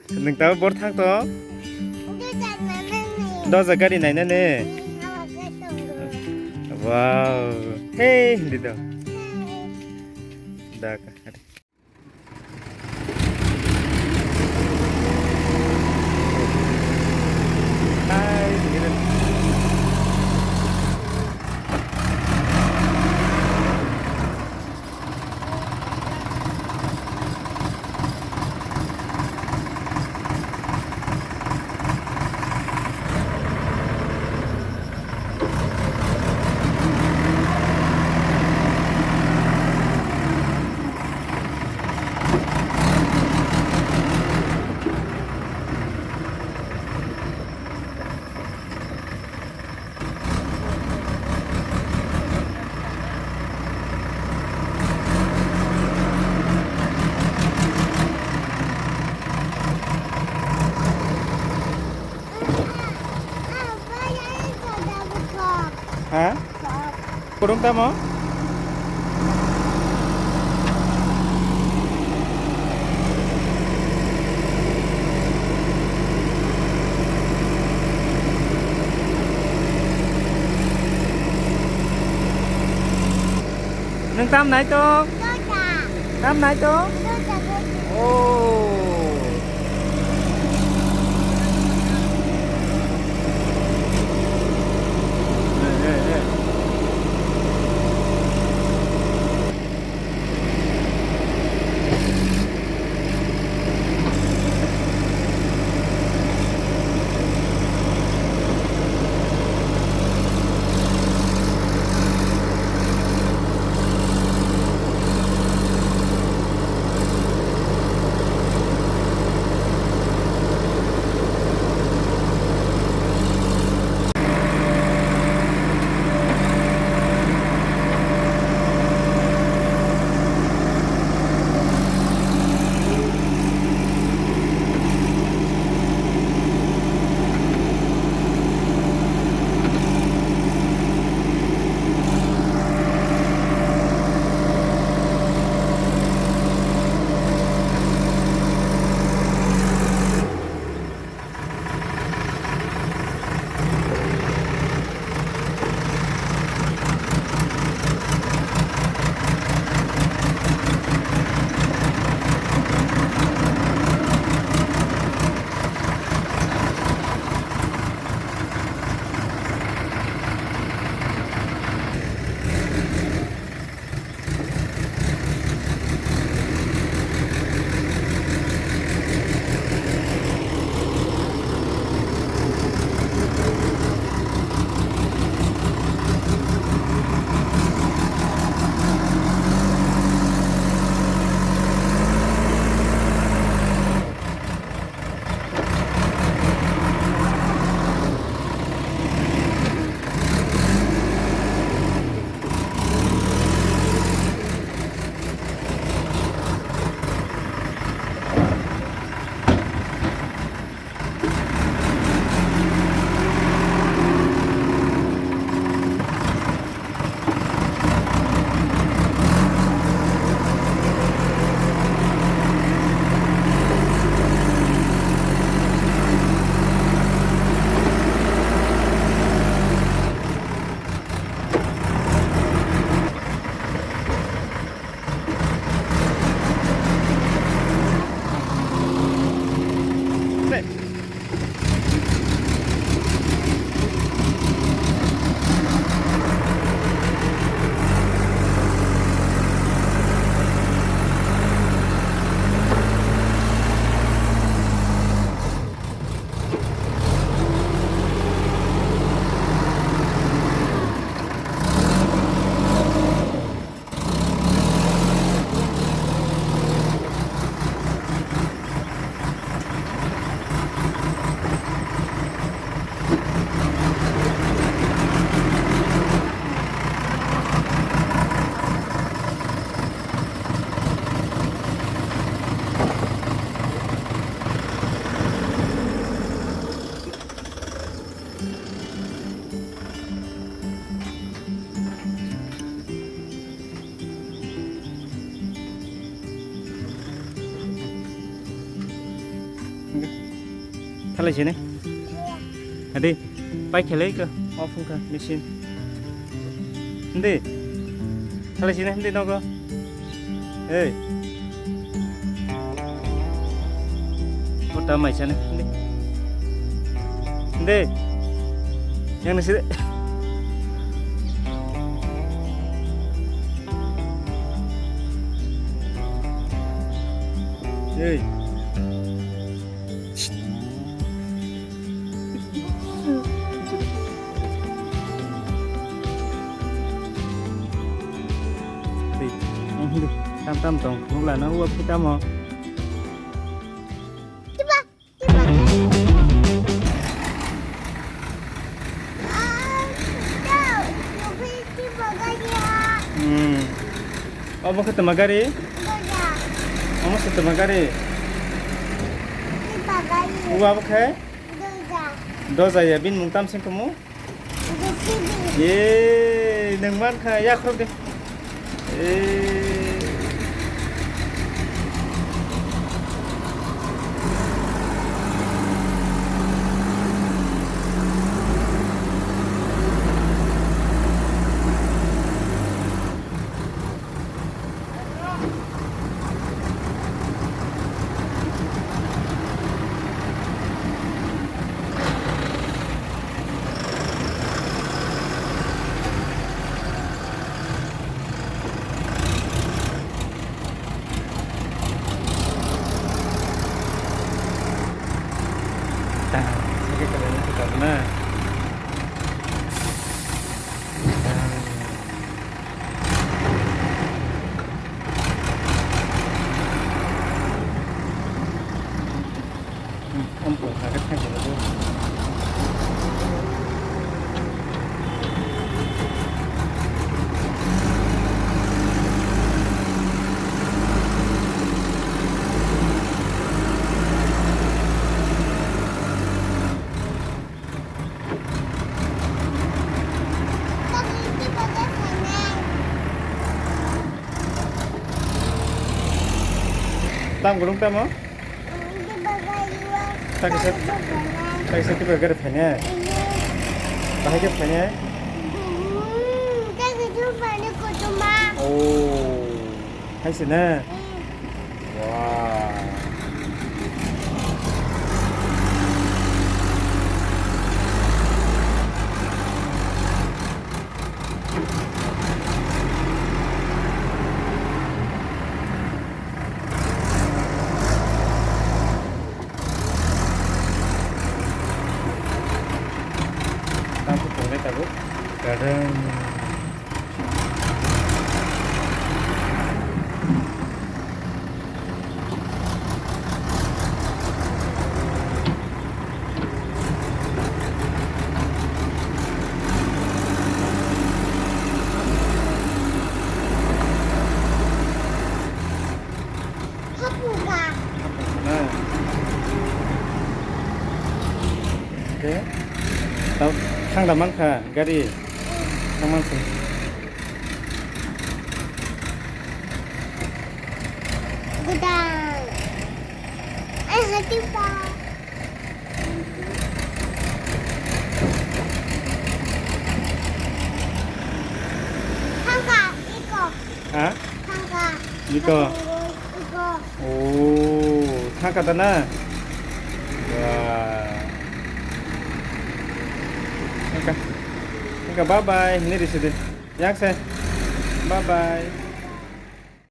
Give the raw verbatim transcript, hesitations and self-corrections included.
Nwng tamo bor thang to? Doja gari nainani? Wow. Hey, hindi to. Da ka. Hai, hindi to. Ha? Kurung tamo? Nwng tam nai to? Tam nai to? Oh. Thalai sini. Adi, pai khelai ko, off wngkha machine. Hindi. Thalai sini hindi nogo. Hey. Kota mai sini hindi. Hindi. Yang nasi. Hey. Tam tam tong, nukla no uap kita mo. Hmm. Obo khe twma gari? Omo se twma gari? Uwa obo khe? Doja ya, bini mung tam se kamo? Ye, nang man kha, ya khorok de. Eh. Tam gulung tamo? Tagi sa, tagi sa tiba gari phainai? Bahai khe phainai? Oh. Hai se na? Wow. Tamo tongnai tabuk. Gadang. Oke. Tamo thang da mankha gari. Thang mansing. Godang. Ai, hati pa. Thangka, iko. Ha? Thangka. Iko. Iko. Oh, thangka da na? Wah. Thangka. Thangka, bye bye. Ini di sini. Yang se. Bye bye.